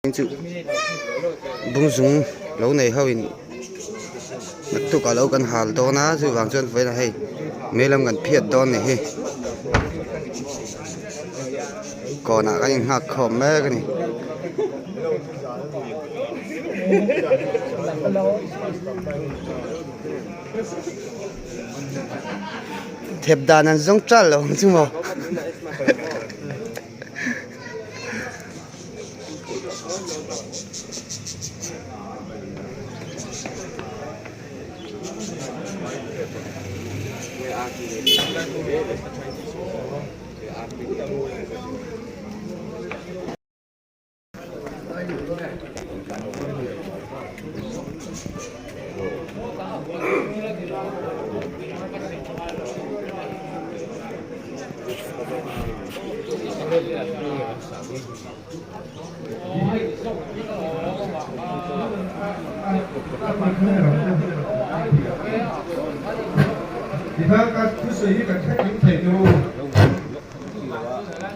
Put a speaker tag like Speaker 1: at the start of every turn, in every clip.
Speaker 1: Chu bungzung lo nei ho in naktuk ah lo kan hal dawn a chuvang chuan vawiinah hei mei lam kan phiat dawn a ni hi kawnah kan innghak khawm mek a ni. Thep dan an zawng ṭal lo ang chu maw.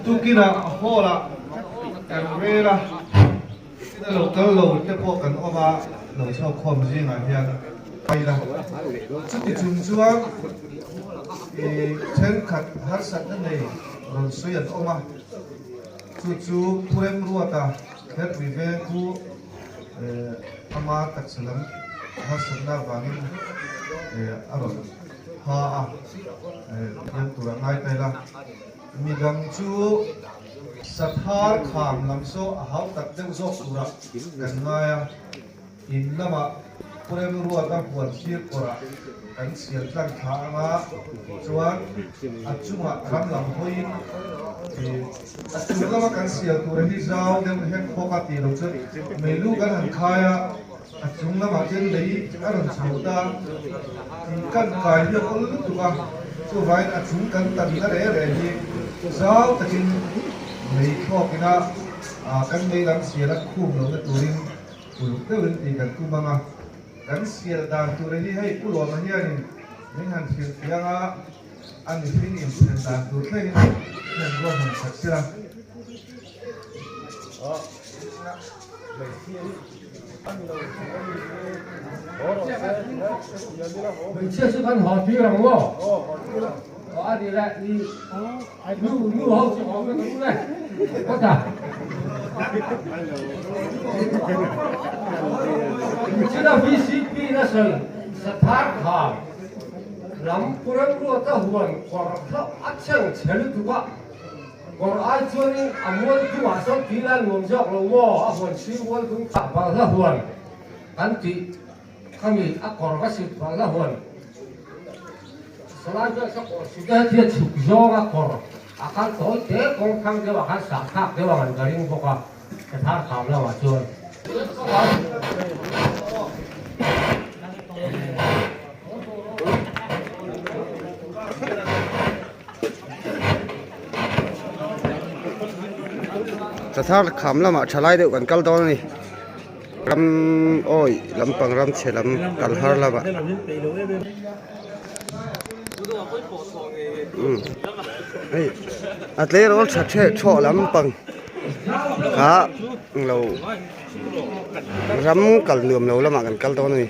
Speaker 2: Tukinah hall ah kan rel a, ina lo kal lo te pawh kan awm a, lo chhuak khawm zingah hian ila. Chuti chung chuan ih thenkhat harsatna nei rawn sawi an awm a. Chu chu Pu Remruata Kherpui veng khu ama taksa lam harsatna avangin a rawn ha a, thiam tur a ngai ta ila. Midang chu Sathar kham lam saw a hau tak deuh zawk turah kan ngai a. In lamah Pu Remruata huan thlir kawrah kan sial tlang thla anga chuan a chungah ram lam hawiin a chung lama kan sial tur hi zau deuh hek bawk a tih loh chuan meilu kan han khai a, a chung lamah chuan lei a rawn chho ta tih kan kai hi a awl lutuk a, chuvangin a chung kan tanna reh reh hi zau takin mei thlawkin a kan mei lam sial a khum lohna turin Uluk deuhin tih kan tum ang a, kan sial dan tur hi hei Pu Lawma hianin min han hrilh fiang a, a mihring inthen dan tur thlengin min han ruahman khat sia.
Speaker 3: Hmeichhia chu kan haw tir ang maw? Aw a ni le, i nu nu ho chu haw vek ang le. Kawt a. China VCP na sawi Sathar Kham lam Puremruata huan kawr kha a chheng chhe lutuk a, kawr ai chuanin a mual thungah sawn tui lai nuam zawk lo maw a huan sir mual thung kha balhla huan kan tih khami a kawr ka sit balhla huan Salai vel kha kawr sut a hetia chhuk zawnga kawr a kal tawi te kawng thang deuh ah khan sah thlak deuh ang an ka ring bawk a, ka thar kham lo ah chuan.
Speaker 1: Sathar kham lamah thalai deuh kan kal dawn a ni. Ram awi lampang ram chhe lam kal har lamah. Hei a tleirawl tha theh thawh lampang kha lo ram kal nuam lo lamah kan kal dawn a ni.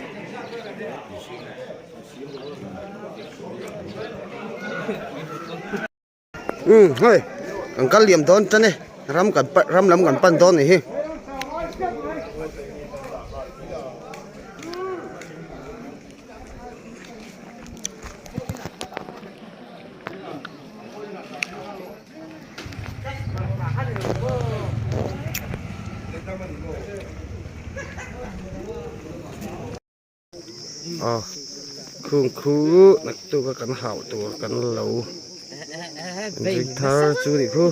Speaker 1: Umm hei kan kal liam dawn tan e ram kan pan ram lam kan pan dawn a nih hi. Aw khung khu naktuk a kan hauh tur kan lo ring thar chu nih khu.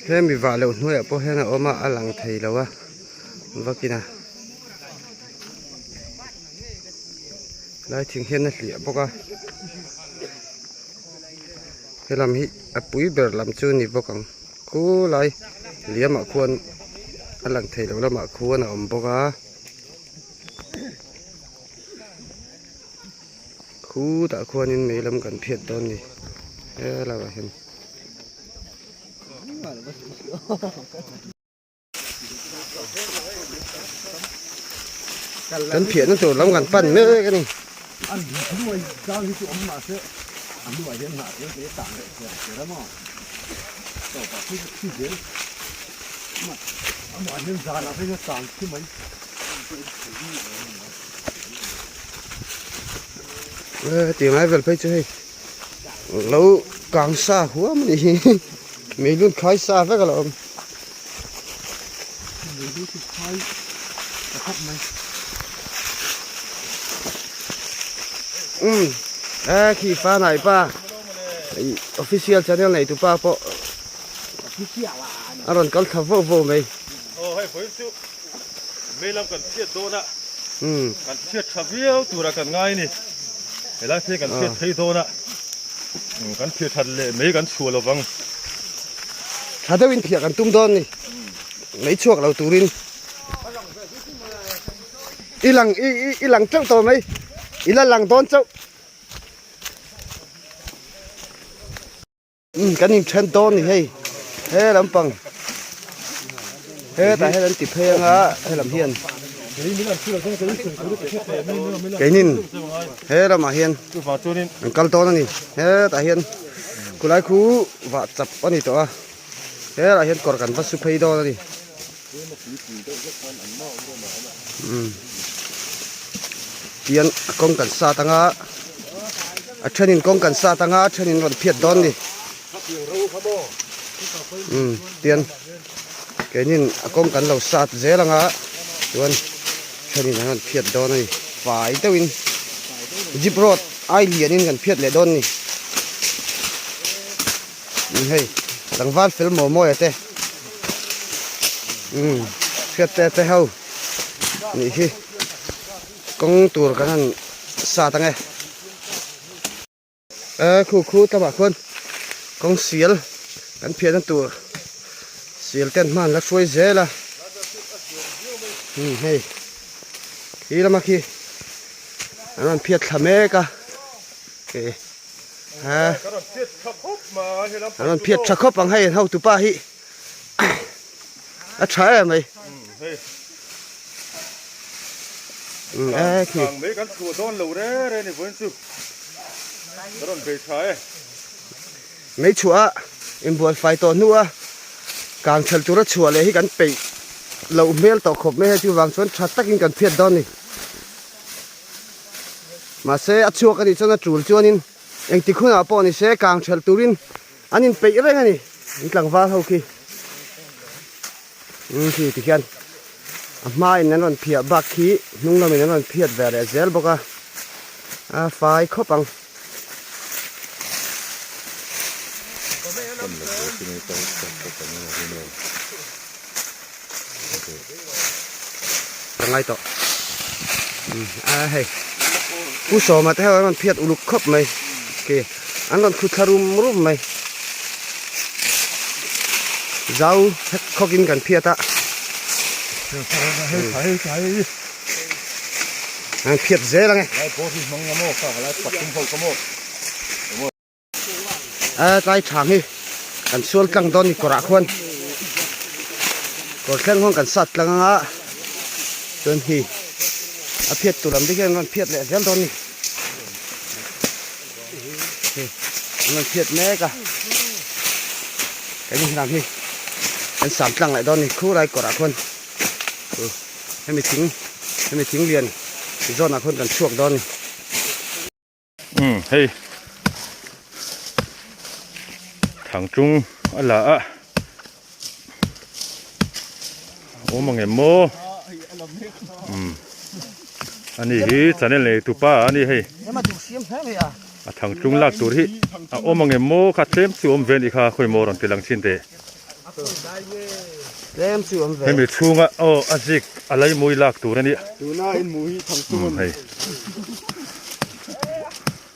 Speaker 1: Hemi vah loh hnuaiah pawh hian a awm a a lang thei lo a vakin a. Lai thing hian a hliah bawk a helam hi a pui ber lam chu ni bawk ang khulai liamah khuan a lang thei lo lamah khuan a awm bawk a. Khutah khuanin mei lam kan phiat dawn a ni helaiah hian. Kan phiahna tur lam kan pan mek a ni. Tiang lai vel phei chu hei lo kang sa huam a ni hi mei lut khai sa vek a lo awm. Umm e khi fa nai pa official channel nei tu pa pawh a rawn kal thla vauh vauh mai.
Speaker 4: Aw hei vawiin chu mei lam kan chhiat dawn a, kan chhiat tha viau tura kan ngai a ni. Helai phei kan chhiat phei dawn a, kan phiah that leh mei kan chhuah lo vang.
Speaker 1: Tha deuhin phiah kan tum dawn a ni, mei chhuak lo turin. I lang i i lang teuh tawh mai, i la lang dawn chauh. Umm kan inthen dawn ni hei he lampang hetah hian an ti phei anga helam hian keinin he lamah hian an kal dawn a ni hetah hian khulai khu vah chap a ni tawh a helaiah hian kawr kan va su phei dawn a ni umm tian a kawng kan sat anga a thenin kawng kan sat anga a thenin rawn phiat dawn ni umm tian keinin a kawng kan lo sat zel anga chuan thenin an rawn phiat dawn a ni fai deuhin jeep road ai lianin kan phiat leh dawn ni umm hei tlangval fel maw mawi te umm hriat te te ho nih hi kawng tur kan han sat ang e e khu khu tlangah khuan kawng sial kan phiahna tur sial ten hma an la hruai zel a umm hei khi lama khi an rawn phiat thla mek a e ha an rawn phiat tha khawp ang hei an hotupa hi a tha em mai umm e khi
Speaker 4: Ang mai kan chhuah dawn lo re re ni vawiin chu ka rawn bei tha e.
Speaker 1: Mei chhuah a inbual fai tawh hnu a kang thelh tura chhuah leh hi kan peih loh hmel tawh khawp mai hei chuvang chuan tha takin kan phiat dawn a ni. Mahse a chhuak a nih chuan a tul chuanin engtik hunah pawh ni se kang thelh turin an inpeih reng a ni an tlangval ho khi umm khi tikhian a hmain an rawn phiah bak khi hnung lamin an rawn phiat ve leh zel bawk a a fai khawp ang. Ka ngai tawh a hei pu sawma te ho an rawn phiat uluk khawp mai ke an rawn khut thla rum rum mai zau hek khawk in kan phiat a an phiat zel ang e. A tlai thang hi kan sual tlang dawn ni kawrah khuan kawr thleng huan kan sat tlang anga chuan hi a phiat tur lam te hian an rawn phiat leh zel dawn ni hei an rawn phiat mek a kan inhlam hi kan sam tlang leh dawn ni khulai kawrah khuan hemi thing hemi thing lian zawnah khuan kan chhuak dawn ni.
Speaker 4: Umm hei thangtlung a la a awm ang em maw umm ani hi channel nei tu pa ani hei a thangtlung lak tur hi a awm ang em maw kha tlem chu awm ve anih kha khawi maw rawn ti lang thin teh
Speaker 1: tlem chu awm ve
Speaker 4: hemi chhunga aw a zik a laimui lak tur a nia
Speaker 5: tuna in hmuh hi thangtung a ni
Speaker 4: hei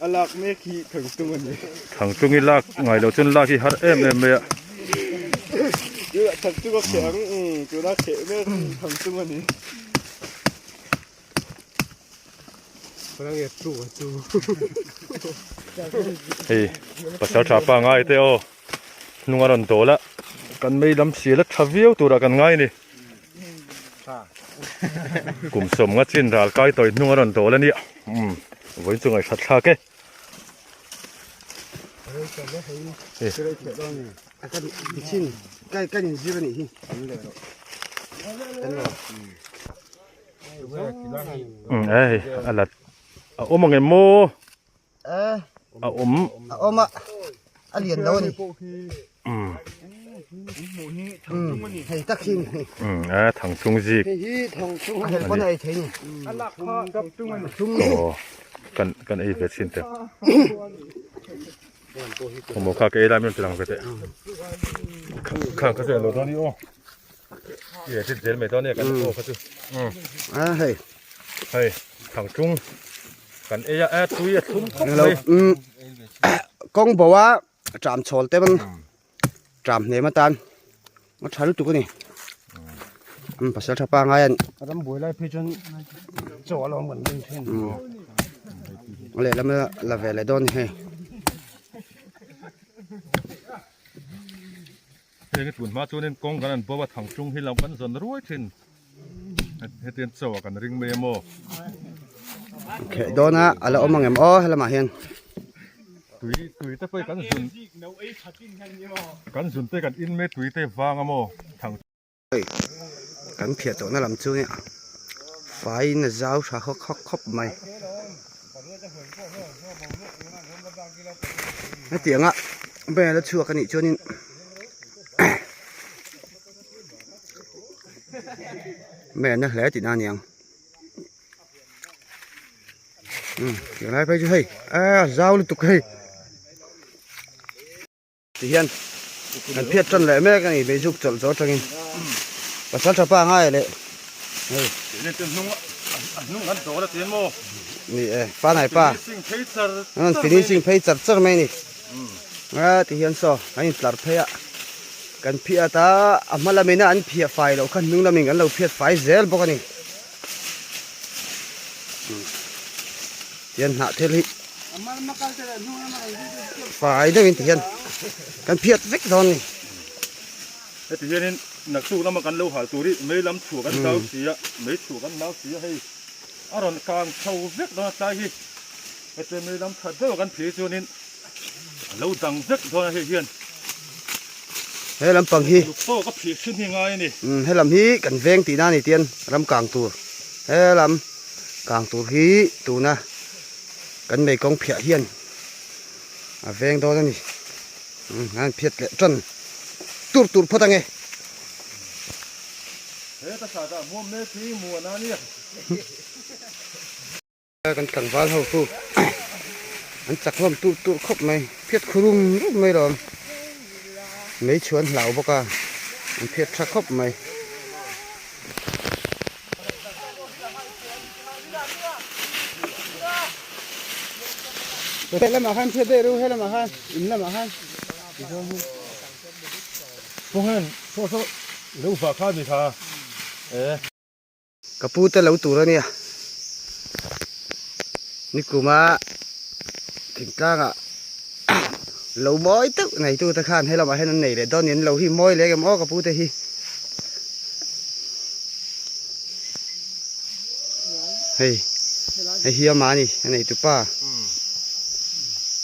Speaker 5: a lak mek hi thangtung a ni
Speaker 4: thangtung i lak ngai lo chuan lak hi har em em mai a
Speaker 5: tuna thangtung a kheh ang tuna kheh mek hi thangtung a ni.
Speaker 4: Hei pasal tha pa ngai te aw hnung a rawn dawl a kan mei lam sial a tha viau turah kan ngai a ni kum sawm nga chin ral kai tawih hnung a rawn dawl a nia umm vawiin chu ngaihhrat thlak e. Ei a la a awm ang em maw a awm
Speaker 1: a awm a a lian lo a ni hei tak hi
Speaker 4: a thangchung zik
Speaker 1: hei hi thangchung a hel pawn a ei thei ni
Speaker 4: aw kan kan ei ve thin te khaw kha ka ei lai min rawn ti lang ve teh kha kha chu eng lo dawn i aw. Ye chit zel mai dawn e kan aw kha chu.
Speaker 1: A hei.
Speaker 4: Hei thangtlung kan ei a a tui a thlum khawp mai.
Speaker 1: Kawng bo a tram chhawl te man tram hnem atan a tha lutuk a ni. An pasal tha pa ngai an.
Speaker 5: Ram buai lai phei chuan chaw a lo awm kan ring thin.
Speaker 1: Lehlam la ve leh dawn ni hei.
Speaker 4: Heng hi tun hma chuanin kawng kan an bo a thangtlung hi lo kan zawn ruai thin hetiang chaw ah kan ring mai a maw.
Speaker 1: Kheh dawn a a la awm ang em aw helamah hian.
Speaker 4: Tui tui te pawh kan zun kan zun te kan in mai tui te vang a maw thang.
Speaker 1: Hei kan phiah tawhna lam chu nia faiin a zau tha khawk khawk khawp mai hetianga bel a chhuak anih chuanin mei an la hle tihna a ni ang umm tunlai phei chu hei a zau lutuk hei. Ti hian kan phiat tan leh mek a ni beizuk chawlh zawh atangin pasal tha pa ngai leh hei ni e pa nai pa an finishing phei char char mai a ni a ti hian saw an intlar phei a kan phiat a a hma lamina an phiah fai loh kha hnung lamin kan lo phiat fai zel bawk a ni tihian hnah thil hi Fai deuhin ti hian kan phiat vek dawn a ni.
Speaker 4: Heti hianin naktuk lama kan lo hal tur hi mei lam chhuah kan nau si a, mei chhuah kan nau si a hei a rawn kang chho vek dawn a tlai hi hete mei lam that deuh a kan phir chuanin a lo dang vek dawn a hei hian
Speaker 1: He lampang hi
Speaker 4: luk pawh ka phir thin hi ngai a ni.
Speaker 1: He lam hi kan veng tihna a ni tian ram kang tur he lam kang tur hi tuna Kan mei kawng phiah hian a veng dawn a ni. An phiat leh tan tur tur phawt ange. Kan tlangval ho chu an chak hlawm tur tur khawp mai. Phiat khurum rum mai lawm. Mei chhuan hlau bawk a an phiat tha khawp mai. Helamah khan phiat daih ru helamah khan in lamah khan
Speaker 4: Kawnghen saw saw lo vah kha ni kha e.
Speaker 1: Ka pu te lo tur a nia nikuma thingtlangah lo mawi deuh neitu te khan helamah hian an nei leh dawn ni an lo hi mawi leh em aw ka pu te hi. Hei hei hi ama ani a nei tupa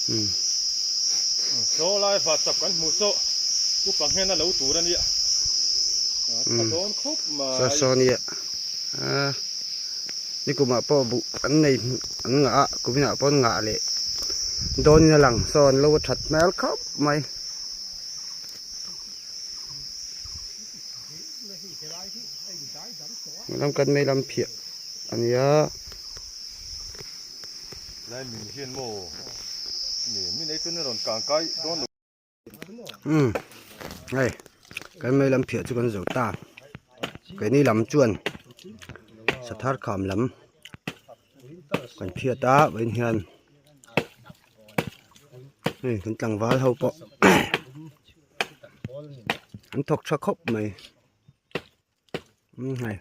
Speaker 4: umm Saw lai vah chap kan hmuh saw upa nghen a lo tur a nia a tha dawn khawp mai.
Speaker 1: Saw saw nia a nikumah pawh buh an nei an ngah a kuminah pawh an ngah leh dawnin a lang saw an lo a that hmel khawp mai. Lam kan mei lam phiah a nia.
Speaker 4: Lai min hian maw ni min ei chuan a rawn kang kai dawn lo.
Speaker 1: Umm hei kan mei lam phiah chu kan zo ta keini lam chuan sathar kham lam kan phiat a vawiin hian hei kan tlangval ho pawh an thawk tha khawp mai umm hei.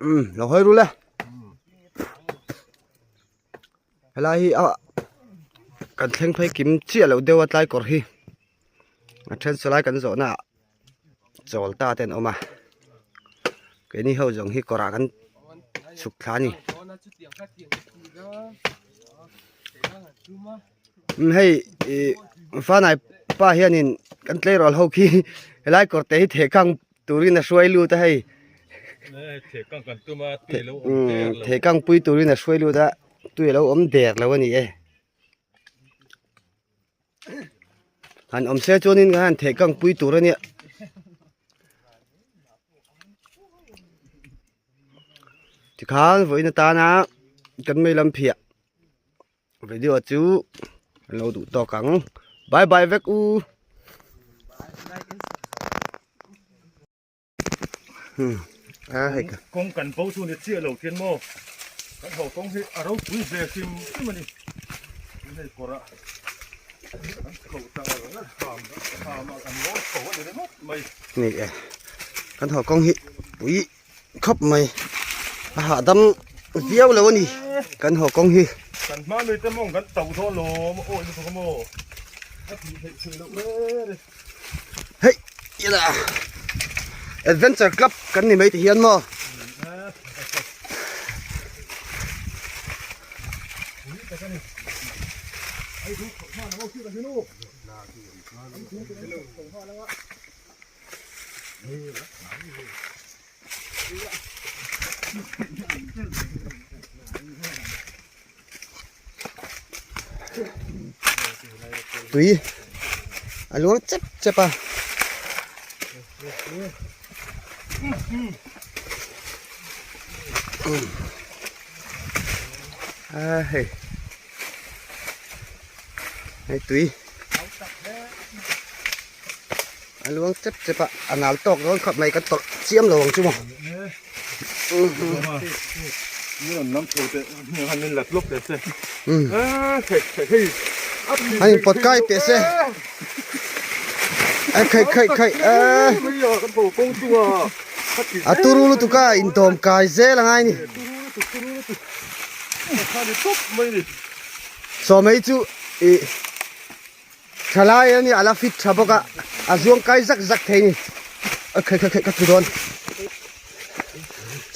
Speaker 1: Um lo hawi ru le helai hi a kan thleng phei kim chiah loh deuh a tlai kawr hi a then sawlai kan zawh na ah chawl ta te an awm a keini ho zawng hi kawrah kan chhuk thla a ni hei ih fanai pa hianin kan tleirawl ho khi helai kawr te hi theh kang turin a hruai lut a hei theh kang pui turin a hruai lut a tui alo awm der lo a ni e. Han awm se chuanin ka han theh kang pui tur a nia. Tikhan vawiin atana kan mei lam phiah video chu an lo duh tawk ang. Bye bye vek u. A hei ka
Speaker 4: kawng kan bo chu ni chiah lo khian maw kan ho kawng hi a ropui ve hrim hrim a ni hei kawrah kan chho ta ngar ngar ham ham ah kan ngawi chho a ni ringawt mai
Speaker 1: ni e kan ho kawng hi pui khawp mai a hahdam viau lo a ni kan haw kawng hi
Speaker 4: kan hma lui te mawng kan to dawn lo awi lutuk a maw a tih theih theih loh hle
Speaker 1: Hei ila Adventure Club kan ni mai ti hian maw Tui a luang chep chep a. A hei hei tui a luang chep chep a a nal tawk dawn khawp mai kan tawlh chiam lo ang chu maw. An inpawt kai teh se a khaih khaih khaih a turu lutuk a intawm kai zel a ngai ni sawmei chu ih thalai a nia a la fit tha bawk a a zuang kai zak zak thei ni a khaih khaih khaih ka tlu dawn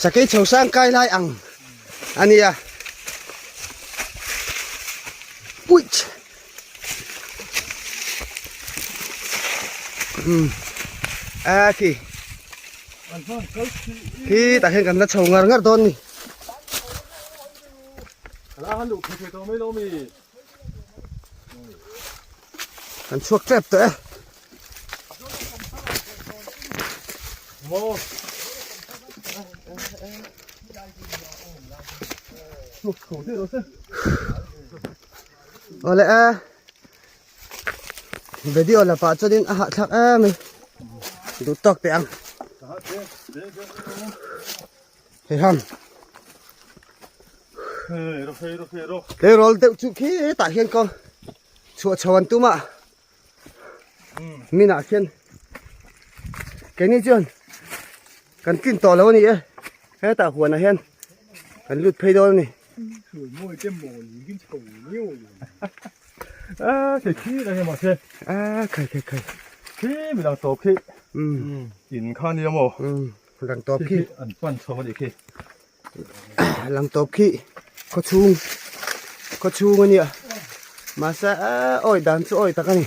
Speaker 1: sakei chho sang kai lai ang a nia uih um a khi khi tah hian kan la chho ngar ngar dawn ni. Kan chhuak tep tawh e. Awle e. Video la pah chuanin a hahthlak em mai. Duh tawk teh ang. Hei han. Tleirawl deuh chu khi tah hian kawng chhuah chho an tum a minah khian keini chuan kan tlin tawh lo a ni e hetah huanah hian kan lut phei dawn a ni. Lang tawp khi
Speaker 4: an pan chho a nih khi.
Speaker 1: Lang tawp khi khaw chhung khaw chhung a nia mahse awi dan chu awi tak a ni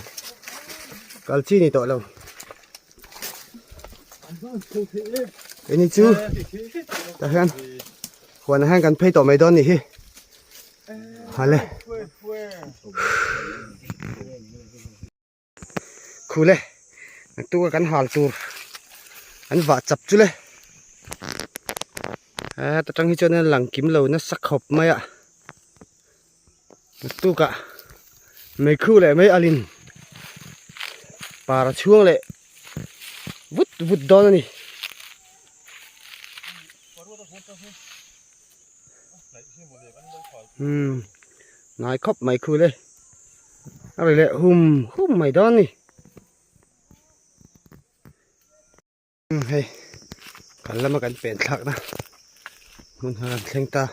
Speaker 1: kal chi ni tawh lo keini chu tah hian huanah hian kan phei tawh mai dawn a nih hi hale. Khule naktuk a kan hal tur an vah chap chu le heta tang hi chuan a lang kim lo nasa khawp mai a naktuk ah meikhu leh mai alin par a chhuang leh vut vut dawn a ni. Umm ngai khawp mai khule. A ri leh hum hum mai dawn ni. Hei. Kal lama kan pen thlakna hmun kha kan thleng ta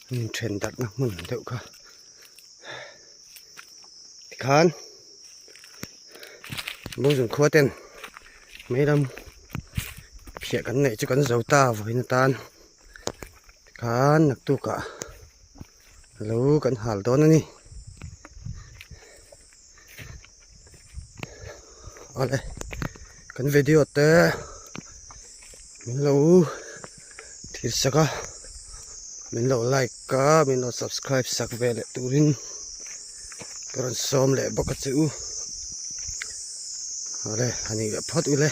Speaker 1: an inthen darhna hmun deuh kha tikhan Bawngzun khua ten mei lam phiah kan neih chu kan zo ta vawiin atan tikhan naktukah lo kan hal dawn a ni. Awle kan video te min lo thlir sak a min lo like a min lo subscribe sak ve leh turin ka rawn sawm leh bawk a che u awle a nih leh phawt ule.